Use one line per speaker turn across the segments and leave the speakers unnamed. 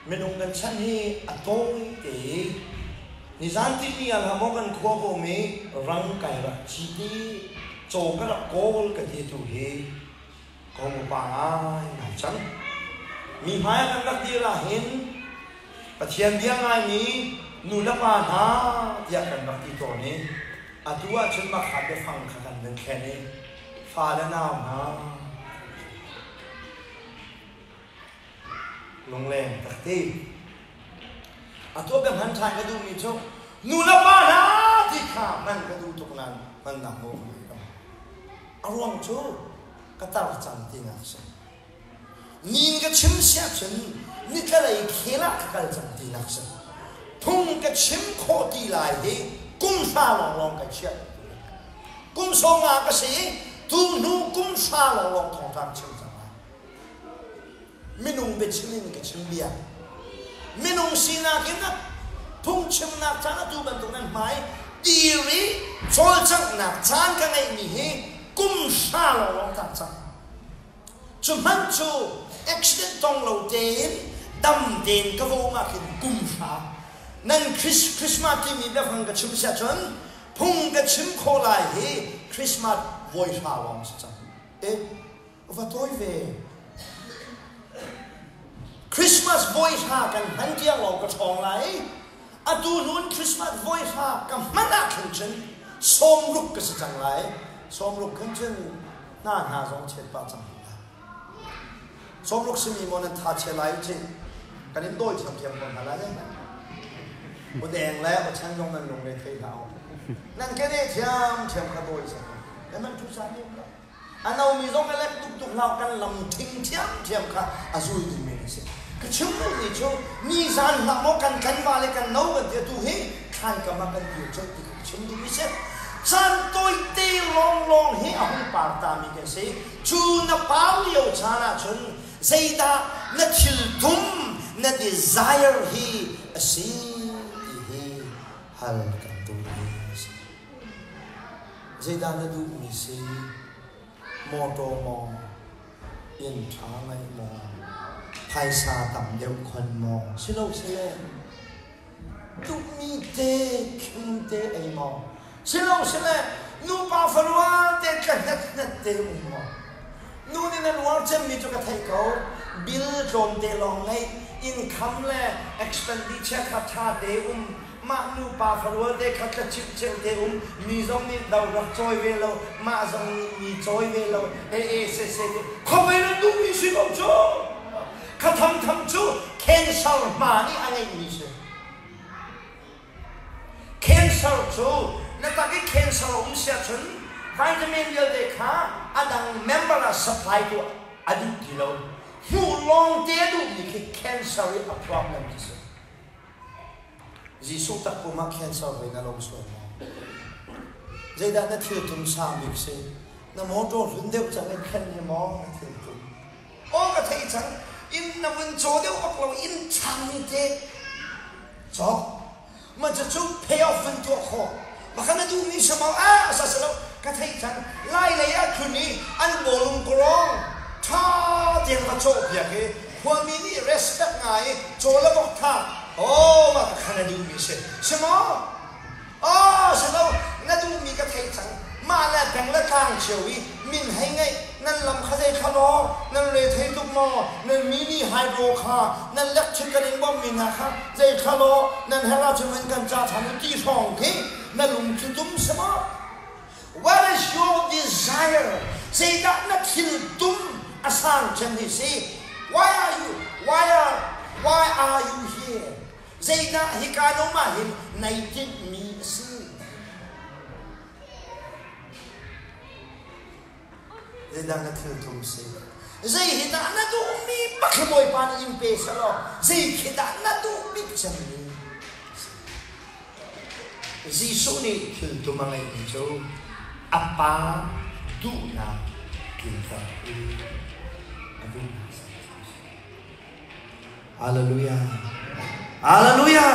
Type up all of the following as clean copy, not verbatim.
Minung kan chan hi a tawi te i nizan timi ah hlah maw kan khua ka um i rang kai rak ci ti caw ka rak kawl ka ti tu hi ka hung upa ngaingai cang. Mi hmai ah kan rak dir ahhin Pathian bia ngaimi nu le pa hna tiah kan rak ti tawn i atu ahcun mah kha biafang kha kan van thlen i fa le nau hna Lungleng takti. A tuah ka hman ṭhan ka duhmi cu nu le pa hna ti kha hman ka duh tuk nain hmannak nawl ka ngei lo. A ruang cu ka tar cang tinak a si. Nin ka chim siah cun nitlalei khel ah ka kal cang tinak a si. Phung ka chim khawh ti lai hi kum hra lawnglawng kai chiah. Kum 50 ka si i tu hnu kum hra lawnglawng thawngṭha ka chim cang lai. Minung biachim in ka chim bia. Minung sinak in phungchimnak caan atu bantuk nan hmai dir i cawlcanghnak caan ka ngeihmi hi kum hra lawnglawng tang cang. Cu hmanh cu accident tong lo tein dam tein ka va um ah khin kum hra. Nan Christmas timi biafang ka chim siah cun phung ka chim khawh lai hi Christmas voi hra lawng si cang. Eh, Va tawi ve. Christmas voi hra kan hman tiang lawng ka ṭhawng lai. Atu hlun Christmas voi hra ka hman ah khin cun 60 ka si cang lai. 60 khin cun hna hna zong chet pah cang lai. 60 simi maw nan tha che lai cih. Kan in dawi thiamthiam ko hna lai. U deng le u chan zong nan lungre thei hlah u. Nan kene thiamthiam kha dawi cang. Nan man thu sa ka. A nomi zong a lek tuk tuk hlah kan lam thing ṭhiamṭhiam kha a zul dingmi an si. Ka chim duhmi cu nizan hlah maw kan tlanval i kan no kan ti atu hi thlankam ah kan dir colh ti kha ka chim duhmi si. Caan tawite lawnglawng hi a hung par tami kan si. Cu na par lio caan ahcun zeidah na thil tum, na desire hi a si ti hi hal kan duhmi a si. Zeidah na duhmi si? Mawṭaw maw? Inn ṭha ngeih maw? Phaisa tam deuh khon maw? Silosile duhmi te khim te ei maw? Silosile nupa farual te tla hnethnget te um maw? Nu nih nan uar cemmi cu ka theih ko. Bill tlawmte lawng ngeih, income le expenditure kha ṭha te um, mah nupa farual te kha tlacip ceu te um mi zong nih do rak cawi ve lo mah zong nih mi cawi ve lo he e se se te khuavei na duhmi si ko cu kha tham tham cu cancer hma nih a ngeihmi si cancer cu na tak i cancer a um sia cun vitamin vialte kha a dang member ah supply tuah a duh ti lo hmuh lawng te a duhmi khi cancer i a problem ti si Jesuh takpum ah cancer voi na lo sual maw? Zeidah na thil tum sang bik si? Na motor hlun deuh cang i khen hi maw na thil tum? Aw ka thei cang. Inn na vun caw deuh bak lo inn chang te cawk. Ma cu pay off vun tuah khawh. Maka na duhmi si maw? Ah, sa si lo. Ka theih cang. Lai lei ah tlun i an bawlung kawrong ṭha tein va cawhpiak i khuami nih respect ngai i caw le vok tha oh mah ka kha na duhmi si. Si maw? Oh, si lo. Na duhmi ka theih cang. Mah le peng le tlang cio i min hei ngeih nan lam kha zei kha law nan re thei tuk maw nan mini hydro kha nan lecture kan in bawmhmi hna kha zei kha law nan herh ahcun van kan ca ṭhan u ti hrawng khi na lungthli tum si maw what is your desire zeidah na thil tum a sang cem hi si why are you why are why are you here zeidah hika na um ah hin nai tinhmi a si Zeidah na thil tum si? Zei hi dah na duhmi bak hi Bawipa nih in pe selaw zei khi dah na duh bik cemmi? Jesuh nih thil tum a ngeihmi cu a Pa duhnak tlinter hi a duhnak si. Hallelujah. Hallelujah.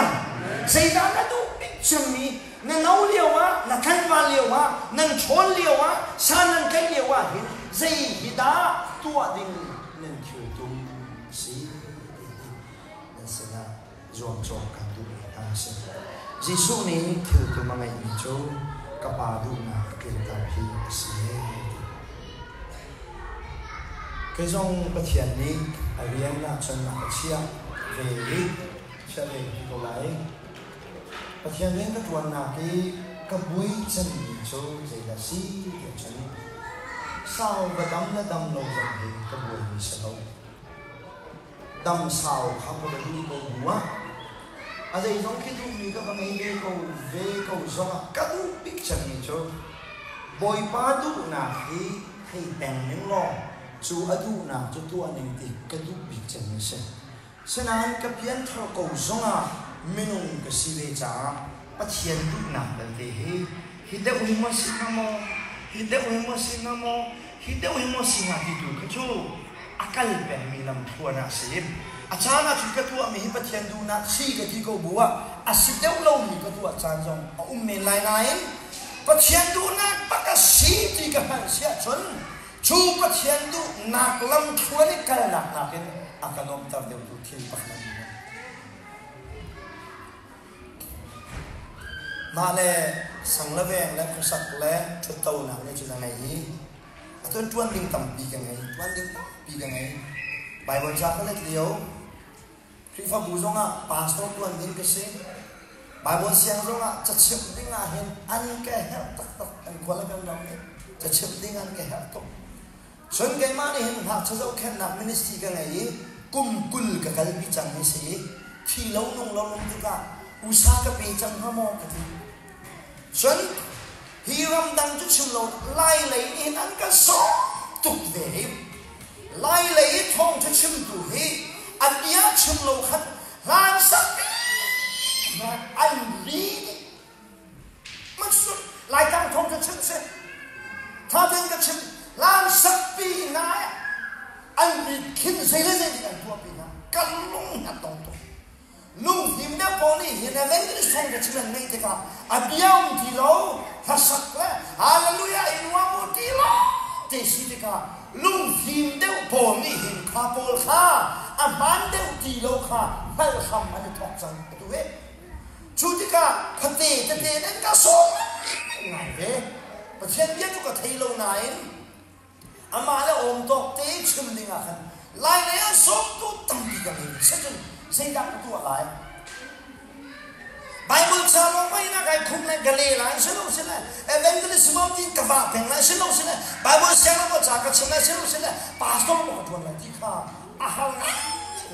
Zeidah na duh bik cemmi na no lio ah, na tlangval lio ah, nan ṭhawn lio ah, san nan tlaih lio ah hin zei hi dah tuah ding nan thil tum a si ti hi nan. sinah zuamcawh kan duhmi hna a si. Jesuh nih thiltum a ngeihmi cu ka Pa duhnak tlinter hi a si a ti. Kei zong Pathian nih a rian ahcun a ka chiah ve i chiah ve ti ko lai. Pathian rian ka ṭuannak i ka bui cemmi cu zeidah a si tiah cun sau va dam le dam lo zong hi ka buaimi si lo. Dam sau kha ka va duh ko bu ah a zeizong khi duhmi ka va ngei ve ko zongah ka duh bik cemmi cu Bawipa duhnak hi thei peng ning law cu a duhnak cu tuah ning ti ka duh bik cemmi a si. Sinain ka pianthar ko zongah minung ka si ve caah Pathian duhnak belte hi hi deuh hi maw si hnga maw, hi deuh hi maw si hnga maw, hi deuh hi maw si hnga ti tu kha cu a kal pengmi lamthluan ah a si. A caan ah cun ka tuahmi hi Pathian duhnak si ka ti ko bu ah a si deuh lomi ka tuah caan zong a um men lai nain Pathian duhnak bak a si ti ka hngalh si ahcun Cu Pathian duhnak lamthluan i kalnak nakin a ka nuamhter deuhtu thil pakhat an um. Mah le sang le veng le khuasak le ṭhuttonak nih cun a ngei i atu ṭuan ding tampi ka ngei, ṭuan ding tampi ka ngei. Baibal ca ka let lio, Khrihfabu zongah pastor ṭuan ding ka si. Baibal siang zongah cachimh ding ah hin an ka herh taktak. Kan khua le kan ram nih cachimh ding an ka herh tuk. Cun keimah nih hin ngakchia zohkhenhnak ministry ka ngei i kum 20 ka kalpi cang mi si i thi lo nung lo nung tikah usa ka pe cang hnga maw ka ti. Cun hi ramdang cu chim lo Lai lei nih hin an ka sawm tuk ve i Lai lei i thawngṭha chimtu hi a bia chim lo khan hlan sakpi an ri dih. Laitlang thawngṭha chim si. Tha tein ka chim. Hlan sakpi hna an ri khin zei le zei dik an tuahpi hna. Ka lung a dong tuk. Lungfim deuh pawl nih hin evangelist thawngṭha chim an ngeih tikah a bia um ti lo, hlasak le hallelujah i nuam u ti lo te si tikah lungfim deuh pawl nih hin kha pawl kha a hmaan deuh ti lo kha hngalh hram an i thawk cang atu hi. Cu tikah khuate tete nan ka sawm ngai ve. Pathian bia cu ka thei lo nain Amah le awm tawk te chim ding ah khan Lailei ah sawmtu tampi ka ngei. Sicun zeidah ka tuah lai? Bible ca lawng mai na kai khum lai ka le lai si lo si lai evangelism am tin ka va peng lai si lo si lai Bible siang ma ca ka chim lai si lo si lai pastor ma ka tuan lai ti kha a har ngai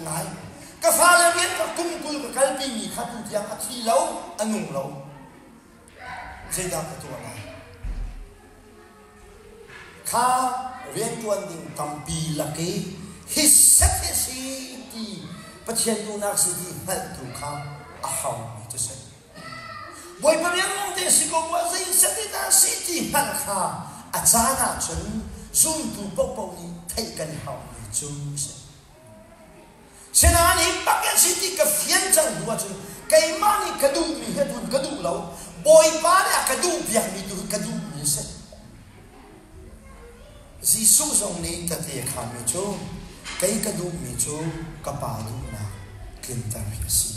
ngai ka fale rian ka kum 20 ka kalpi mi kha tu tiang a thi lo a nung lo zeidah ka tuah lai Kha rianṭuan ding tampi lak i hi set hi a si ti Pathian duhnak si ti hngalhtu kha a haumi cu si. Bawipa rian lawngte si ko rua zei set hi dah a si ti hngalh kha a caan ahcun zumtu paohpaoh nih theih kan haumi cu a si. Sinain hi bak an si ti ka fian cang hnu ahcun keimah nih ka duhmi hi tun ka duh lo. Bawipa nih a ka duh piakmi tu hi ka duhmi a si. Jesuh zong nih tete a khaanmi cu kei ka duhmi cu ka Pa duhnak tlinter hi a si.